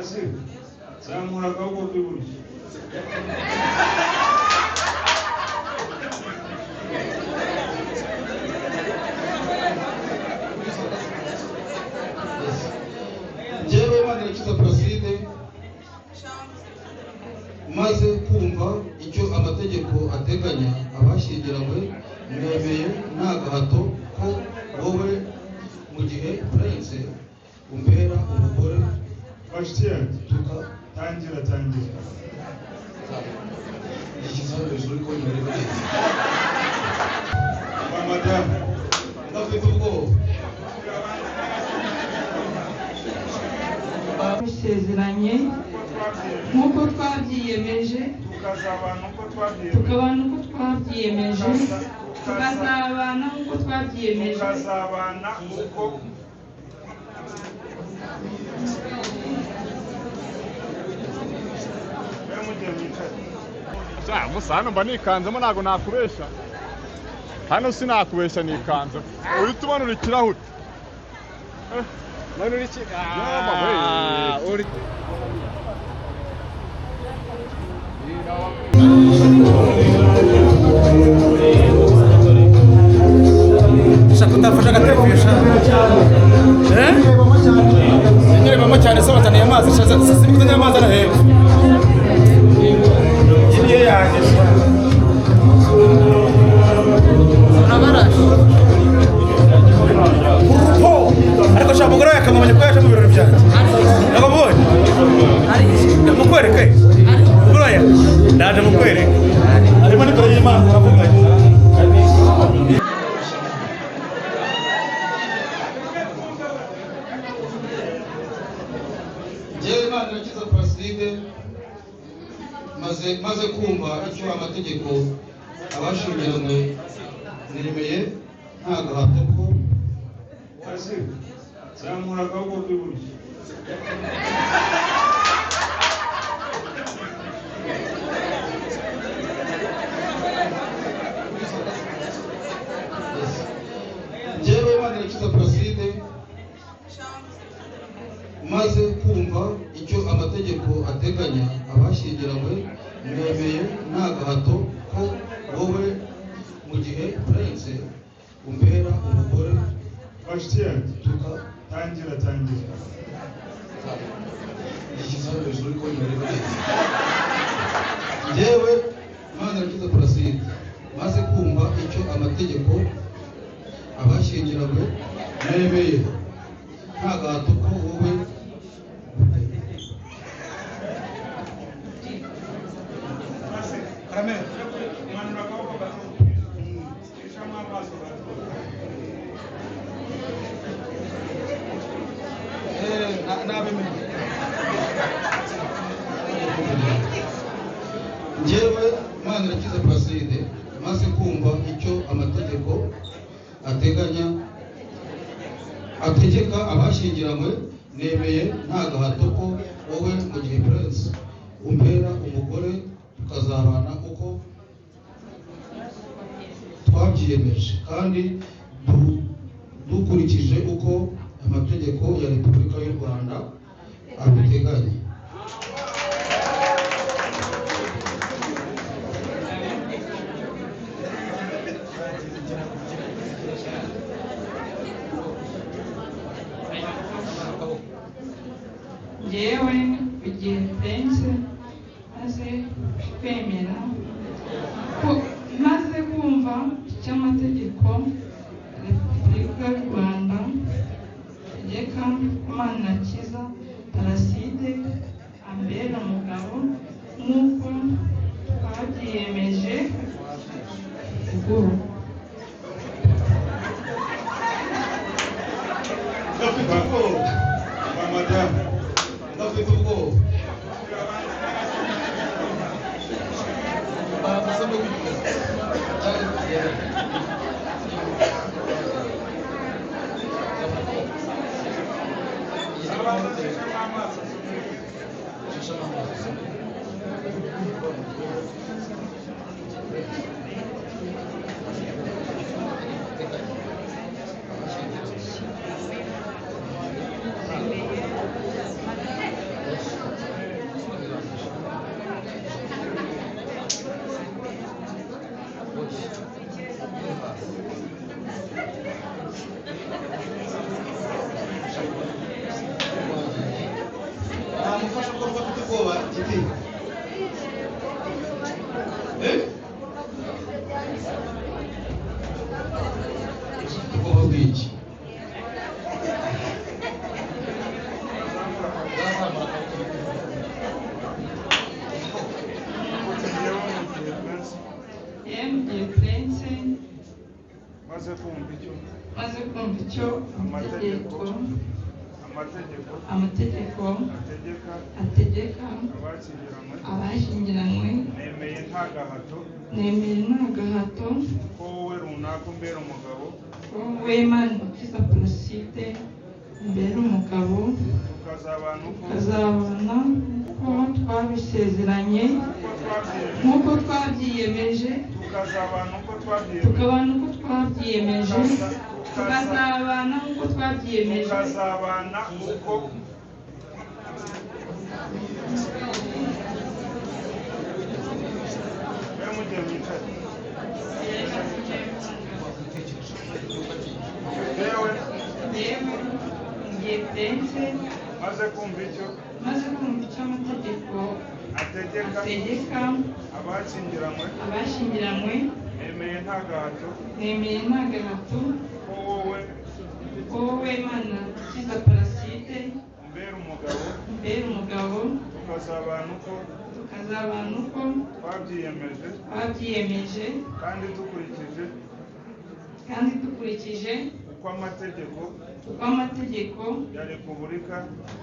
Placide, zamura akaboko k'iburyo. Njyewe Manirakiza Placide, maze kumva icyo amategeko ateganya abashyingiranywe, nemeye nta gahato ko wowe mu gihe Prince umbera umugore. Bashuti yanjye, tuka tangira tangira. Ishyizeho hejuru ariko nyuma ariko Ba madamu, ndafite ubwoba. Dusezeranye nk'uko twabyiyemeje, tukazabana uko twabyiyemeje, tukabana uko twabyiyemeje, tukazabana nk'uko twabyiyemeje, tukazabana uko mugiye mwicare. Musa hano mba nikanzemo, ntabwo nakubeshya hano, sinakubeshya nikanzemo. Uhita umanura ikirahure. Manura iki? Yaba we. Uri Shaka utafashe agateresha. Eh? Nyirebamo cyane se bazaniye amazi, sasa amazi ari hepfo. Iyi niyo yanjye. Urabarashe. Po! Ariko shaka umugore we akamumenya ko yaje mu birori byanjye. Ntabwo mubonye? Mukwereke? Buriya ndaje mukwereke. Arimo n'imbere y'Imana turavuganye. Njyewe Manirakiza Placide, maze kumva icyo amategeko abashyingiranywe, nemeye nta gahato ko Placide, zamura akaboko k'iburyo. Njyewe Manirakiza Placide, maze kumva icyo amategeko ateganya abashyingiranywe, nemeye nta gahato ko wowe mu gihe Prince umbera umugore. Bashuti yanjye, tuka tangira tangira. Ishyizeho hejuru ariko nyuma ariko njyewe Manirakiza Placide, maze kumva icyo amategeko abashyingiranywe, nemeye nta gahato ko wowe Placide, Karame. manura akaboko gato. Shishamo amaso gato. Nabimenye. Njyewe Manirakiza Placide, maze kumva icyo amategeko ateganya ategeka abashyingiranywe, nemeye nta gahato ko wowe mu gihe Prince umbera umugore, tukazabana uko twabyiyemeje kandi dukurikije uko amategeko ya Repubulika y'u Rwanda abiteganya. Njyewe igihe Prince, maze kwemera ko maze kumva icyo amategeko ya Repubulika y'u Rwanda ategeka, Manirakiza Placide ambera umugabo nk'uko twabyiyemeje ruguru. Ndafite ubwoba. Ba madamu, Ndafite ubwoba. abanza shishamo amaso. Wamufasha ko afite ubwoba giti? Ubwoba bw'iki? Yewe Prince, maze kumva icyo maze kumva icyo amategeko amategeko amategeko ategeka ategeka abashyingiranywe, abashyingiranywe, nemeye nta gahato nemeye nta gahato ko wowe runaka umbera umugabo, ko wowe Manirakiza Placide umbera umugabo, tukazabana uko tukazabana uko twabisezeranye, uko twabyiyemeje, nk'uko twabyiyemeje, tukazabana uko twabyiyemeje, tukabana uko twabyiyemeje, tukazabana nk'uko twabyiyemeje, tukazabana uko mwe mugiye mwicare. Yewe Yewe ngiye Prince, maze kumva icyo maze kumva icyo amategeko ategeka ategeka abashyingiranywe, abashyingiranywe, nemeye nta gahato nemeye nta gahato ko wowe ko wowe Manirakiza Placide umbera umugabo, umbera umugabo, tukazabana uko tukazabana uko twabyiyemeje, twabyiyemeje, kandi dukurikije kandi dukurikije uko amategeko uko amategeko ya Repubulika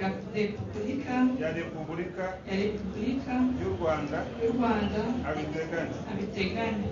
ya Repubulika ya Repubulika ya Repubulika y'u Rwanda y'u Rwanda abiteganya. abiteganya.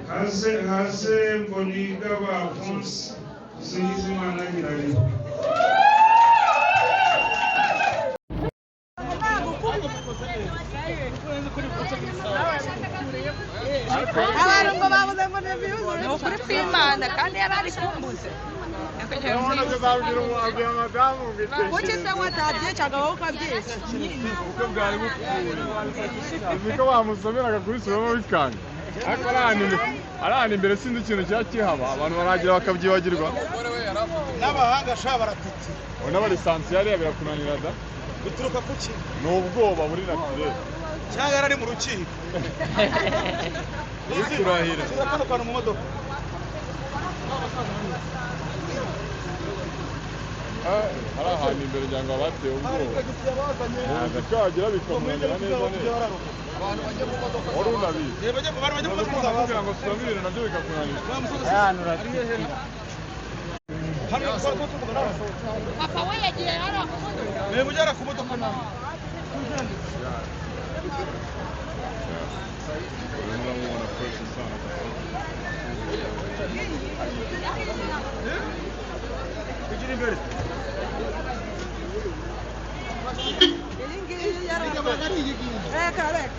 Haze haze Mbonigaba Alphonse Dusingizimana Hilary. Abantu ngo babuze ngo ni views, ni ukuri kw'Imana kandi yari ari kumbuze. Kuki se watabyicaga wowe ukabyica? Ubukwe bwari bupfuye, niko bamusomeraga kubisubiramo bikanga, ariko ari ahantu imbere sinzi ikintu kiba kihaba, abantu baragira bakabyibagirwa. N'abahanga sha baratutse. Ubona barisansiye hariya birakunanira da. Bituruka kuki? Ni ubwoba muri naturere. Cyangwa yari ari mu rukiko. Uri kurahira. Shyira kano kantu mu modoka. Hari ahantu imbere ngira ngo abatewe ubwoba ubuzi bwagera bikamunanira neza neza. Wari unabizi kugira ngo usome ibintu nabyo bikakunanira. Papa we yagiye hariya ku modoka. Reba ugera ku modoka nawe. Urimo uramubona fresh sana. Kugira imbere. Iyi ngiyi yari reka reka.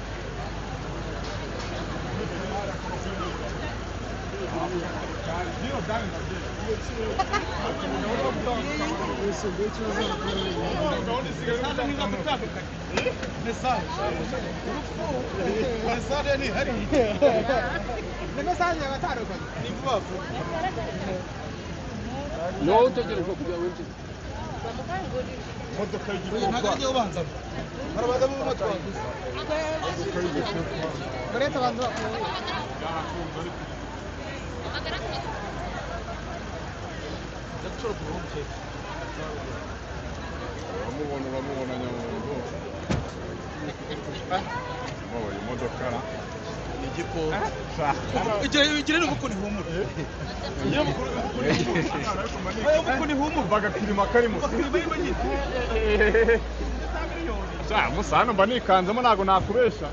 Gahunda isigaye Message niza gutandukanye. Message. Urupfu. Message ni hari. Ni message yabatandukanye. Ni vuba vuba. Ni wowe utegerejwe kugira ngo winjire. Imodoka Oya, y'igikopa. ntabwo ariyo ubanza. Barabanza mu matwaguzi. Imodoka y'igikopa. Baretse abantu bafunguye. Byarakunze ariko. Uramubona, uramubona nyamuntu. Mbabaye imodoka ra. Ni igikoko. Igira ni ubukuntu ihumura. Iyo bukuru Oya, ubukuntu ihumura. Bagakirima karimo. Bakirima irimo nyine. Sha, musa hano mba nikanzemo, ntabwo nakubesha.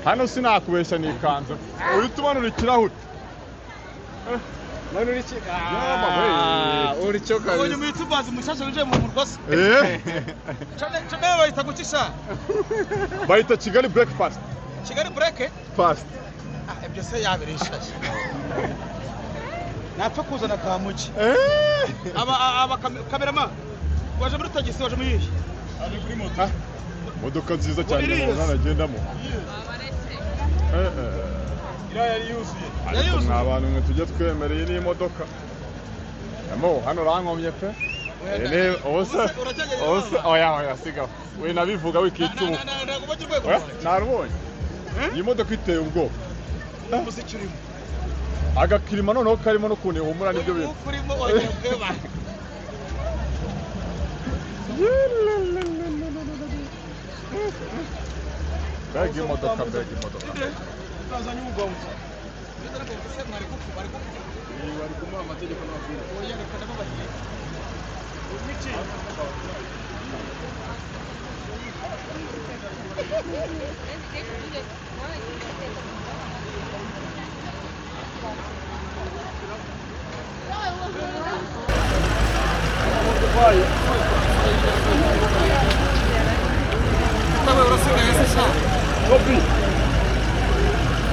Hano sinakubesha, nikanzemo. Uhita umanura ikirahure. Manura iki? Yaba we. Uri cyo Ubonye kabisa. umu YouTubers mushyashya winjiye mu murwa se. Eh. Channel bayita guki sha? Bayita Kigali breakfast. Kigali break? Fast. Ah, ibyo se yabirishaje. Napfa kuzana kamuki. Eh. Aba cameraman waje muri tagisi, waje muri iyi. Ah, imodoka nziza cyane Uriya umuntu se. anagendamo. Eh, eh. Iriya yari yuzuye. Yari Ariko yuzuye. mwa bantu mwe tujye twemereye n'imodoka. Amo hano urankomye pe. Ubuse Uracyagerageza ubuse oya oya sigaho. We nabivuga wikitsa ubu. Ntabwo bajya urwego Oya, rwawe. narubonye. Iyi modoka iteye ubwoba. Umuziki urimo. Agakirima noneho karimo n'ukuntu ihumura nibyo bintu. Umwuka urimo wagira ngo eba. Mbega imodoka, mbega imodoka. Utazanye ubugomba. Mwari gupfa, bari gupfa. Bari kumuha amategeko n'amabwiriza. Oya, reka ndababwira. Nawe urasigaye se sha? Kopi.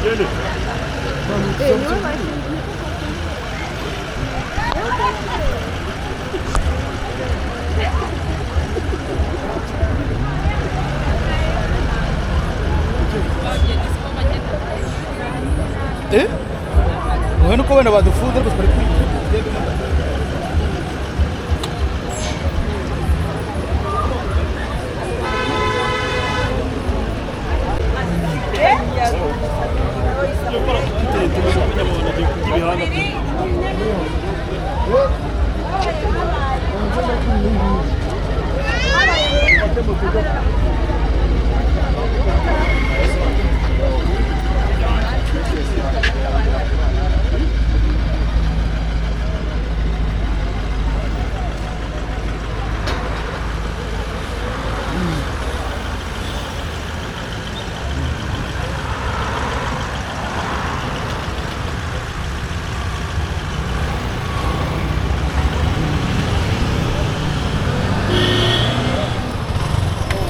Geli. Eh? Wowe nuko wenda badufunze, ariko twari